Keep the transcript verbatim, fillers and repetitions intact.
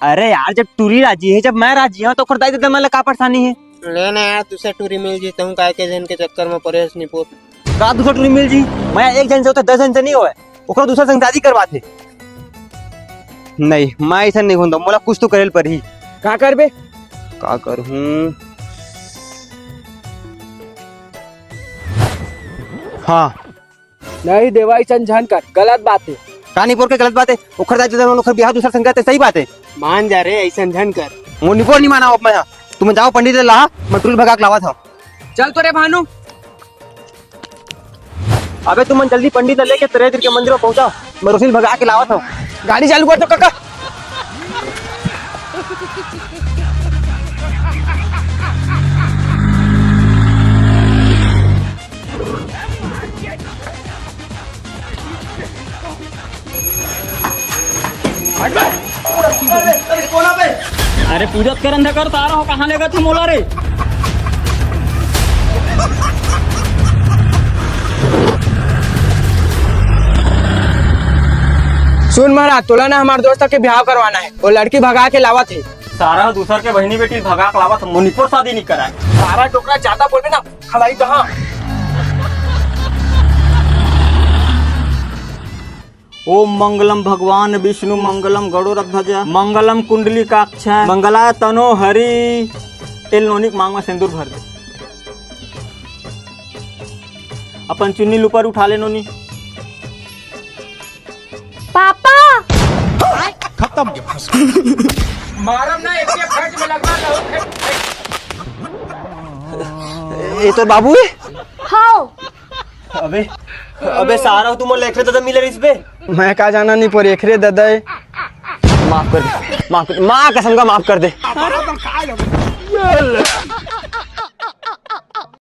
अरे यार, जब टूरी राजी हे, जब मैं राजी हंव, त ओकर दाई ददा मन ला का परेशानी हे? ले ना यार, दूसर टूरी मिल जी, तहूं काय के झन के चक्कर म परे हस निपोर। का दूसर टूरी मिल जी? मैं एक झन से होथे, दस झन से नइ होवय, ओकर दूसर संग शादी करवाथे। नहीं, मैं अइसन नइ होन दंव, मोला कुछ तो करे ल परही। का करबे? का करहूं? हां, नहीं देवा, अइसन झन कर, गलत बात हे। का निपोर के गलत बात हे? ओखर दाई ददा मन ओखर बिहाव दूसर संग करथे, सही बात हे। मान जा रे, अइसन झन कर। मोर निपोर नइ मानंव अब मैं हा। तुमन जाव पंडित ला लाहा, मैं टूरी ल भगा के लावत हंव। चल तो रे भानु। अबे तुमन जल्दी पंडित ला लेके तरे तीर के मंदिर म पहुंचा, मैं रोशनी ल भगा के लावत हंव। गाड़ी चालू कर तो कका। अरे पूजा के रंधा कर, तारा हो कहां लेगत हे मोला रे? सुन महाराज, तोला ना हमर दोस्त के बिहाव करवाना हे, वो लड़की भगा के लावत हे। सारा दूसर के बहिनी बेटी भगा के लावत हे, मोर निपोर शादी नइ कराय। सारा डोकरा जादा बोलबे ना, खलाई कहां। ओम मंगलम भगवान विष्णु मंगलम गरुड़ध्वज मंगलम कुंडलीकाक्ष मंगलाय तनो हरि। ए नोनी के मांग म सिंदूर भर दे। अपन चुन्नी ल ऊपर उठा ले नोनी। पापा। खत्म। मारम ना, एक फट में लगवा दो। ए तोर बाबू हे? हां। अबे, अबे सारा, तुमन ला एखरे ददा मिले रहिस बे। मैं का जानंव निपोर एखरे ददा हे। माफ कर दे, माफ कर दे, मां कसम का माफ कर दे।